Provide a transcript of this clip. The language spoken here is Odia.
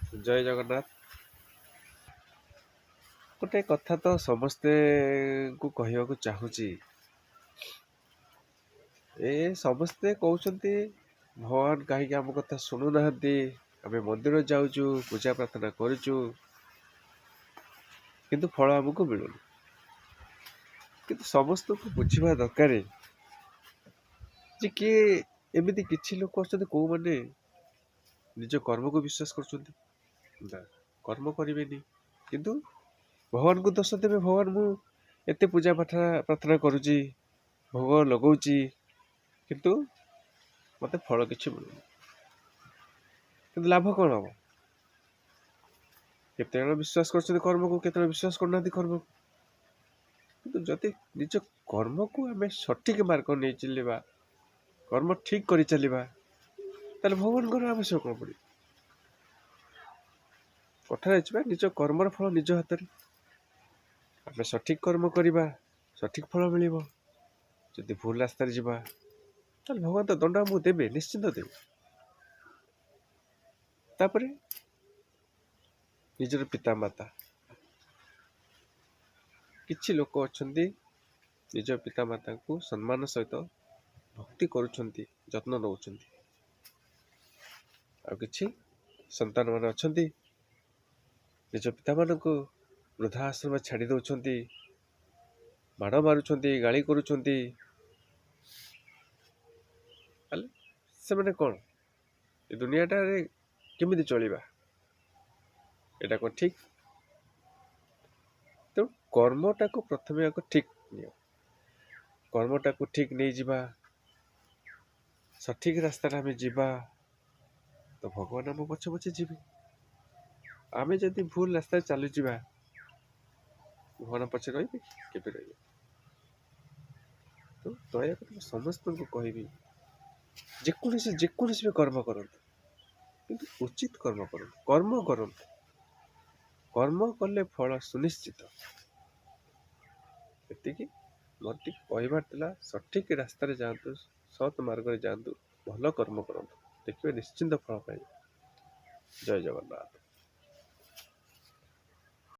ଜୟ ଜଗନ୍ନାଥ। ଗୋଟେ କଥା ତ ସମସ୍ତେଙ୍କୁ କହିବାକୁ ଚାହୁଁଛି। ଏ ସମସ୍ତେ କହୁଛନ୍ତି ଭଗବାନ କାହିଁକି ଆମ କଥା ଶୁଣୁନାହାନ୍ତି, ଆମେ ମନ୍ଦିର ଯାଉଛୁ, ପୂଜା ପ୍ରାର୍ଥନା କରୁଛୁ, କିନ୍ତୁ ଫଳ ଆମକୁ ମିଳୁନି। କିନ୍ତୁ ସମସ୍ତଙ୍କୁ ବୁଝିବା ଦରକାର ଯେ କିଏ ଏମିତି କିଛି ଲୋକ ଅଛନ୍ତି କେଉଁମାନେ ନିଜ କର୍ମକୁ ବିଶ୍ୱାସ କରୁଛନ୍ତି ନା, କର୍ମ କରିବେନି କିନ୍ତୁ ଭଗବାନଙ୍କୁ ଦୋଷ ଦେବେ। ଭଗବାନ, ମୁଁ ଏତେ ପୂଜା ପାଠ ପ୍ରାର୍ଥନା କରୁଛି, ଭୋଗ ଲଗାଉଛି, କିନ୍ତୁ ମୋତେ ଫଳ କିଛି ମିଳୁନି। କିନ୍ତୁ ଲାଭ କ'ଣ ହେବ? କେତେଜଣ ବିଶ୍ୱାସ କରୁଛନ୍ତି କର୍ମକୁ, କେତେଜଣ ବିଶ୍ୱାସ କରୁନାହାନ୍ତି କର୍ମକୁ। କିନ୍ତୁ ଯଦି ନିଜ କର୍ମକୁ ଆମେ ସଠିକ୍ ମାର୍ଗ ନେଇ ଚାଲିବା, କର୍ମ ଠିକ୍ କରି ଚାଲିବା, ତାହେଲେ ଭଗବାନଙ୍କର ଆବଶ୍ୟକ କ'ଣ ପଡ଼ିବ? କଥାରେ ଅଛି ବା, ନିଜ କର୍ମର ଫଳ ନିଜ ହାତରେ। ଆମେ ସଠିକ୍ କର୍ମ କରିବା, ସଠିକ୍ ଫଳ ମିଳିବ। ଯଦି ଭୁଲ ରାସ୍ତାରେ ଯିବା, ତାହେଲେ ଭଗବାନ ତ ଦଣ୍ଡ ଆମକୁ ଦେବେ, ନିଶ୍ଚିନ୍ତ ଦେବେ। ତାପରେ ନିଜର ପିତାମାତା, କିଛି ଲୋକ ଅଛନ୍ତି ନିଜ ପିତାମାତାଙ୍କୁ ସମ୍ମାନ ସହିତ ଭକ୍ତି କରୁଛନ୍ତି, ଯତ୍ନ ନେଉଛନ୍ତି। ଆଉ କିଛି ସନ୍ତାନମାନେ ଅଛନ୍ତି ନିଜ ପିତାମାନଙ୍କୁ ବୃଦ୍ଧା ଆଶ୍ରମ ଛାଡ଼ି ଦେଉଛନ୍ତି, ମାଡ଼ ମାରୁଛନ୍ତି, ଗାଳି କରୁଛନ୍ତି। ହେଲେ ସେମାନେ କ'ଣ ଏ ଦୁନିଆଟାରେ କେମିତି ଚଳିବା? ଏଇଟା କ'ଣ ଠିକ୍? ତେଣୁ କର୍ମଟାକୁ ପ୍ରଥମେ ଆଗ ଠିକ୍ ନିଅ, କର୍ମଟାକୁ ଠିକ୍ ନେଇଯିବା, ସଠିକ୍ ରାସ୍ତାରେ ଆମେ ଯିବା ତ ଭଗବାନ ଆମ ପଛେ ପଛେ ଯିବେ। ଆମେ ଯଦି ଭୁଲ ରାସ୍ତାରେ ଚାଲିଯିବା, ଭଗବାନ ପଛେ ରହିବେ କି? କେବେ ରହିବେ? ତ ଦୟାକରି ମୁଁ ସମସ୍ତଙ୍କୁ କହିବି, ଯେକୌଣସି ବି କର୍ମ କରନ୍ତୁ, କିନ୍ତୁ ଉଚିତ କର୍ମ କରନ୍ତୁ, କର୍ମ କରନ୍ତୁ। କର୍ମ କଲେ ଫଳ ସୁନିଶ୍ଚିତ। ଏତିକି ମୋର ଟିକେ କହିବାର ଥିଲା। ସଠିକ୍ ରାସ୍ତାରେ ଯାଆନ୍ତୁ, ସତ୍ ମାର୍ଗରେ ଯାଆନ୍ତୁ, ଭଲ କର୍ମ କରନ୍ତୁ, ଦେଖିବେ ନିଶ୍ଚିନ୍ତ ଫଳ ପାଇବେ। ଜୟ ଜଗନ୍ନାଥ।